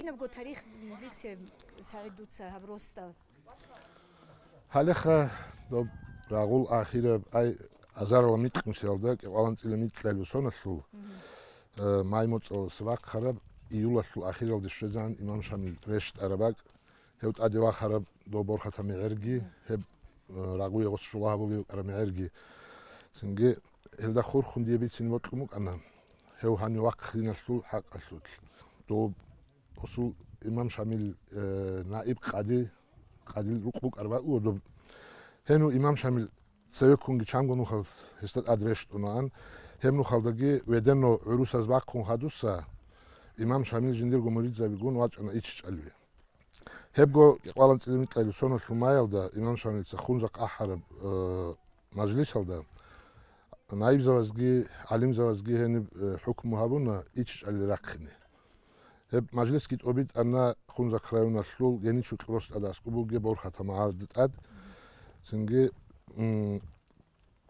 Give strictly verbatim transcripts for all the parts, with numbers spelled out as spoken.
Кинабго тарих бице, СагӀид, дуца гьаб росдал. Гьалеха доб рагъул ахираб, ай, азарала микьнусиялда, кӀикъоялда анцӀила микьилайл соналъул, э, май моцӀалдаса бахъараб июлалъул ахиралде щвезегӀан имам Шамил рещтӀараб бакӀ, гьев тӀаде вахараб доб борхатаб мегӀерги, гьеб, э, рагъуе гъос щула гьабулев вукӀараб мегӀерги. Цинги гьелда хурхун дие бицине бокьун букӀана гьев гьанив вахъиналъул хӀакъалъулъ. Доб Гьесул имам Шамил, э, наиб къади, къадил рукъ букӀараб бакӀ буго доб. Гьенив имам Шамил цевеккунги чанго нухал гьесда тӀад рещтӀунаан. Гьеб нухалдаги ведено гӀурусаз бахъун хадуса, имам Шамил жиндирго муридзабигун вачӀана ИчичӀалиде. Гьебго кӀикъоялда анцӀила микьилайл соналъул маялда имам Шамилица Хунзахъ ахӀараб, э, мажлисалда наибзабазги гӀалимзабазги гьениб, э, хӀукму гьабуна ИчичӀалиде рахъине. Гьеб мажлисги тӀобитӀана Хунзахъ районалъул Геничукь росдада аскӀоб бугеб борхатаб магӀарда тӀад. Цинги, м,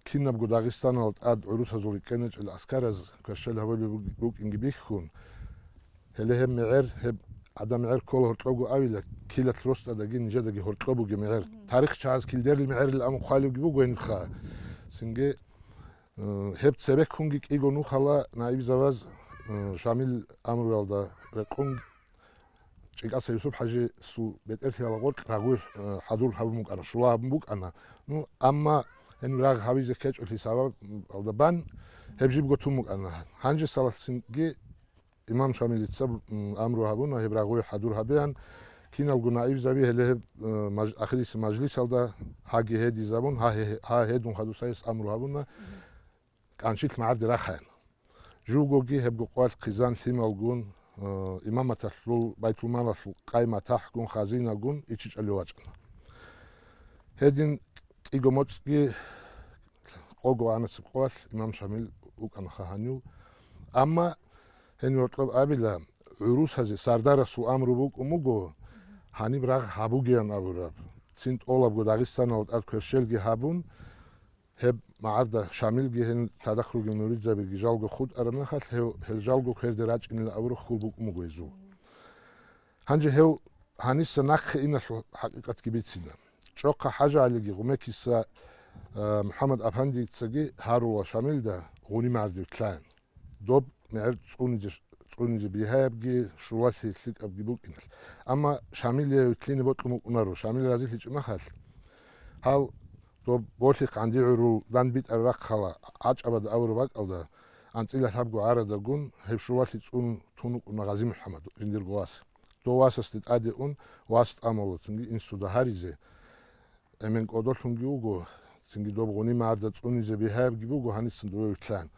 кинабго Дагъистаналда тӀад гӀурусазул рекӀенчӀел гӀаскараз кверщел гьабулеб буг-, букӀинги бихьун, гьеле гьеб мегӀер, гьеб гӀадаб мегӀер ккола гьоркьобго авила, килалъ росдадаги нижедаги гьоркьоб бугеб мегӀер. Тарих чагӀаз килдерил мегӀерилан хъвалебги буго гьенибха. Цинги, э, гьеб цебеккунги кӀиго нухала наибзабаз, э, Шамил амруялда рекъун ЧӀикӀаса Юсуп-хӀажиясул бетӀерлъиялда гъоркь рагъуе, э, хӀадур гьабун букӀана, щула гьабун букӀана. Ну, амма гьениб рагъ гьабизе ккечӀолъи сабабалда бан гьеб жибго тун букӀана. Гьанже салалъцинги имам Шамилица, м, амру гьабуна гьеб рагъуе хӀадур гьабеян, киналго наибзаби гьеле гьеб, э, маж-, ахирисеб мажлисалда гьаги гьедизабун, гьа, гье-, гьа гьедун хадуса гьес амру гьабуна. КӀанчилъ магӀарде рахъаян. Живгоги гьебго къоялъ хъизан-лъималгун, э, имаматалъул, байтулмалалъул къай-матахӀгун, хазинагун ИчичӀалиде вачӀана. Гьедин кӀиго моцӀги къого анасеб къоялъ имам Шамил вукӀанаха гьанив. Амма гьенив гьоркьоб абила, гӀурусазе сардарасул амру букӀун буго, гьаниб рагъ гьабугеян абураб, цин тӀолабго Дагъистаналда тӀад кверщелги гьабун, гьеб магӀарда Шамилги гьениб цадахъ ругел муридзабиги жалго хутӀараб мехалъ, гьев, гьел жалго кверде рачӀинилан абураб хьул букӀун буго гьезул. Гьанже гьев гьаниса нахъе иналъул хӀакъикъатги бицина. ЧӀохъа ХӀажагӀалиги Гъумекиса, э, МухӀаммад-Апандицаги гьарула Шамилда гъуни магӀарде вилълъаян. Доб мегӀер цӀунизе, цӀунизе бигьаябги, щулалъи лъикӀабги букӀиналъ. Амма Шамилие вилълъине бокьун букӀунаро, Шамил разилъичӀеб мехалъ, гьал доб болъихъ гӀанди гӀурул дандбитӀараб рахъалда ГӀачӀабада абураб бакӀалда, анцӀила лъабго гӀарадагун гьеб щулалъи цӀун тун вукӀуна Гъази-МухӀаммад, жиндирго вас. Дов васасде тӀаде ун, вас тӀамула цинги инсуда гьаризе. Эмен кӀодолъунги вуго, цинги доб гъуни магӀарда цӀунизе бигьаябги буго, гьанисан дове вилълъан.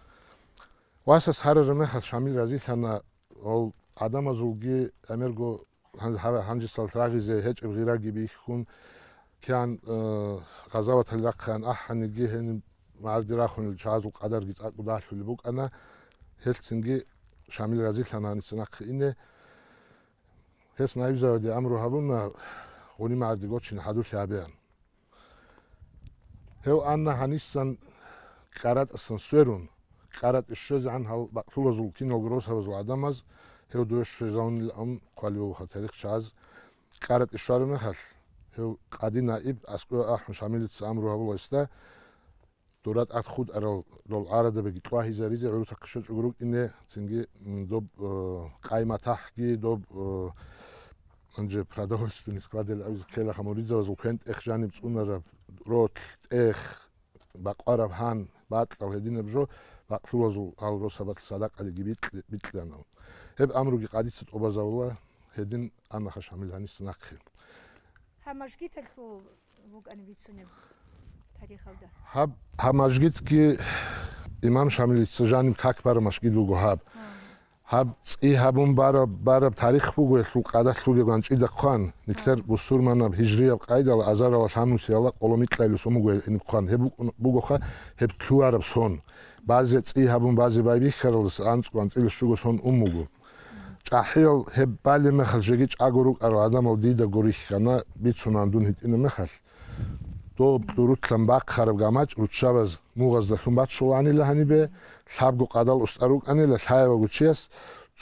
Васас гьарараб мехалъ Шамил разилъана, гьал гӀадамазулги гӀемерго гьан-, гьа-, гьанжесалъ рагъизе гьечӀеб гъираги бихьун, кигӀан, э, гъазаватал рахъаян ахӀаниги, гьениб магӀарде рахунел чагӀазул къадарги цӀакъ далъулеб букӀана, гьелъ цинги Шамил разилъана гьаниса нахъе ине. Гьес наибзаваде амру гьабуна гъуни магӀарде гочине хӀадурлъи гьабеян. Гьев ана гьанисан КьаратӀасан сверун, КьаратӀе щвезегӀан гьал бакълъулазул киналго росабазул гӀадамаз гьев дове щвезавунилан хъвалеб бугоха тарихчагӀаз. КьаратӀе щвараб мехалъ, гьев къади наиб аскӀове ахӀун Шамилица амру гьабула гьесда, дора тӀад хутӀарал дол гӀарадабиги тӀвагьизаризе гӀурусахъе щвечӀого рукӀине, цинги, м, доб, э, къай-матахӀги, доб, э, гьанже продовольственный складал абизе ккелаха муридзабазул квен-тӀех жаниб цӀунараб, ролъ, тӀех, бакъвараб гьан, бакьал гьединаб жо, бакълъулазул гьал росабалъ садакъадаги бикьи-, бикьилана. Гьеб амруги къадица тӀубазавула, гьедин анаха Шамил гьаниса нахъе. Гьаб мажгиталъул букӀана бицунеб тарихалда. Гьаб, гьаб мажгитги имам Шамилица жаниб как бараб мажгит буго гьаб. Гьаб цӀи гьабун бараб, бараб тарих буго гьелъул къадалъ бугеб ганчӀида хъван, нилъер бусурманаб гьижрияб къайдала азарала лъабнусиялда къоло микьайилус ун буго гьениб хъван. Гьеб букӀун-, бугоха гьеб лъугьараб сон. Базе цӀи гьабун, базе байбихьаралдаса анцӀго анцӀила щуго сон ун буго. ЧӀахӀиял гьеб балеб мехалъ жеги чӀаго рукӀарал гӀадамал дидаго рихьана, бицунан дун гьитӀинаб мехалъ. Доб дурутлъан бахъараб гамачӀ руччабаз мугъаздалъун баччулаанила гьанибе, лъабго къадал устӀа рукӀанила лъаяваго чияс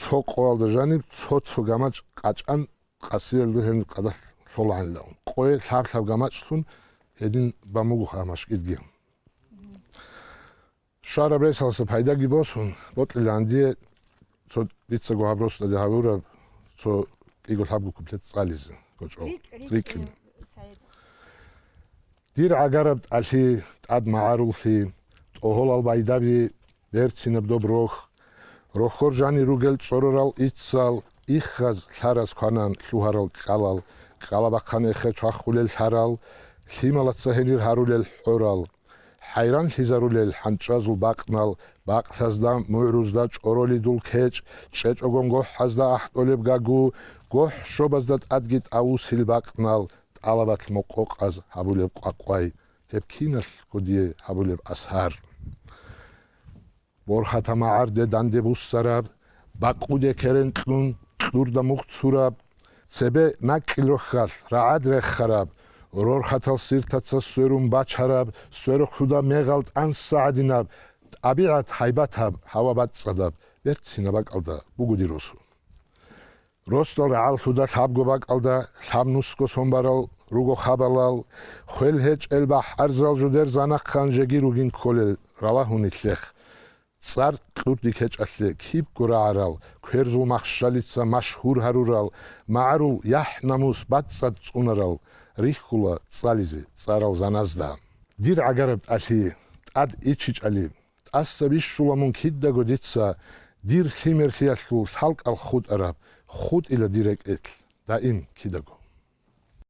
цо къоялда жаниб цо-цо гамачӀ ачӀан къасиялда гьениб къадалъ лъолаанила. Къое лъаб-лъаб гамачӀлъун гьедин бамугоха машкӀидги. Щвараб ресалъа пайдаги босун, бокьилаан дие цо дицаго гьаб росдаде гьабураб цо кӀиго лъабго куплет цӀализе, гочӀо. РикӀ, рикӀ, рикӀкӀин. Э, Саид. Дир гӀагараб тӀалъи, тӀад магӀаруллъи, тӀогьолал байдаби, берцинаб доб рохь, рохьор жани ругел цӀорорал иццал, иххаз лъараз кванан лъугьарал кьалал, кьалабахъан эхе чвахулел лъарал, лъималаца гьенир гьарулел хӀорал, хӀайранлъизарулел хӀанчӀазул бакънал, бакълъазда, мугӀрузда чӀоролидул кечӀ, чӀечӀогон гохӀазда ахӀдолеб гагу, гохӀ щобазда тӀадги тӀавусил бакънал, тӀалабалъ мокъокъаз гьабулеб къвакъвай, гьеб киналъго дие гьабулеб асар. Борхатаб магӀарде данде буссараб, бакъуде керен кьун, кьурда мухъ цураб, цебе накӀкӀил рохьалъ рагӀад рехараб, рорхатал сиртаца сверун бачараб, сверухъуда мегъал тӀанса гӀадинаб, тӀабигӀат гьайбатаб, гьава бацӀцӀадаб, берцинаб бакӀалда буго дир росу. Росдал рагӀаллъуда лъабго бакӀалда лъаб нусго сон барал руго хабалал, хвел гьечӀел бахӀарзал жудер занахъан жеги ругин кколел ралагьун нилъехъ. ЦӀар кьурдихъ гьечӀалъе кибго рагӀарал, кверзул махщалица машгьур гьарурал, магӀарул яхӀ-намус бацӀцӀад цӀунарал, рихьула цӀализе цӀарал заназда. Дир гӀагараб тӀалъи, тӀад ичичӀали, тӀаса бищула мун кидаго дица, дир лъимерлъиялъул лъалкӀал хутӀараб, хутӀила дир рекӀелъ даим кидаго.